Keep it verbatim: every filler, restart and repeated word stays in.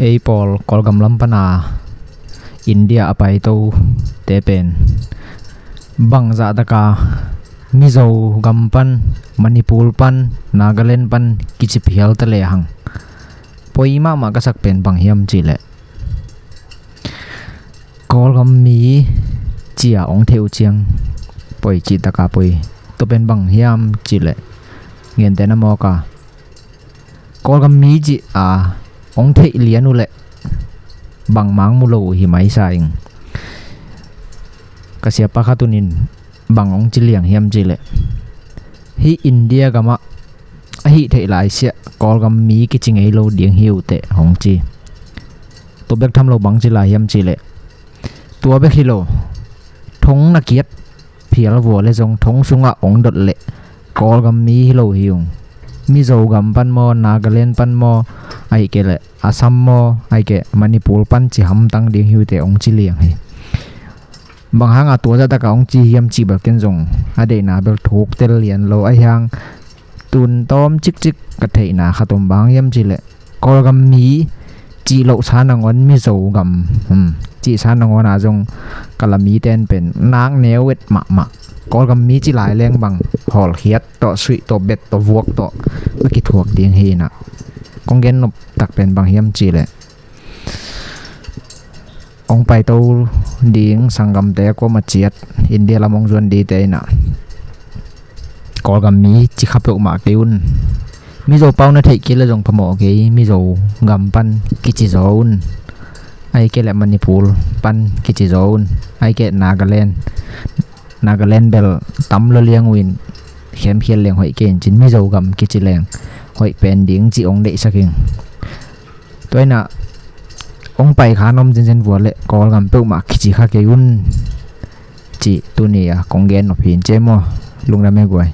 Ei pawl Kawlgam lam pana India a paito te pen bangzah taka Mizo gam pan, Manipur pan, Nagaland pan kici phial ta le hang, poi mahmah ka sak pen bang hiam cih leh Kawlgam mi cia hong theih uh ciang poi cih taka poi. Tua pen bang hiam cih leh, gentehna mawk a, Kawlgam mi cih a hong theih lian uh leh bangmah mu lo uh hi mai sa ing. Ka siapa khat un in bang hong ci liang hiam cih leh, hih India gamah a hih theih lai siah Kawlgam mi kici ngei lo ding hi uh teh hong ci. Tua bek tham lo, bang ci lai hiam cih leh, tua bek hi lo, thong na kiat phial vua le zong thong sungah hong dot leh Kawlgam mi hi lo hi ung. Mizo gam pan maw, Nagaland pan maw, ahih kei leh Assam maw, ahih kei Manipur pan ci hamtang ding hi uh teh hong ci liang hi. Bang hanga tua zah taka hong ci hiam cih bel ken zong a deihna bel thuk tel lian lo. Ahi hang tun tawm cikcik ka theihna khat om, bang hiam cih leh Kawlgam mi cih loh sa nangawn Mizo gam, hmm, cih sa nangawn ah zong ka la mite in pen nak neu et mahmah. Kawlgam mi ci lai leng bang hawlkhiat tawh, suih tawh, bet tawh, vuak tawh a kithuak ding hi inah. Kong gen nop tak pen bang hiam cih leh, hong paito ding sanggamte, kuamah ciat India lam hong zuan dingte inah Kawlgam mi ci kha peuhmah kei un. Mizo pau na theih kei leh zong phamawh kei, Mizo gam pan kici zaw un. Ahih kei leh Manipur pan kici zaw un. Ahih kei leh Nagaland, Nagaland bel tam lua liang uh in, khemkhial leng hoih kei in cin, Mizo gam kici leng hoih pen ding cih hong deihsak ing. Tua inah hong pai kha na om zenzen vua leh Kawlgam peuhmah kici kha kei un cih tuni a kong gen nop hi in, ci maw? Lungdam e guai.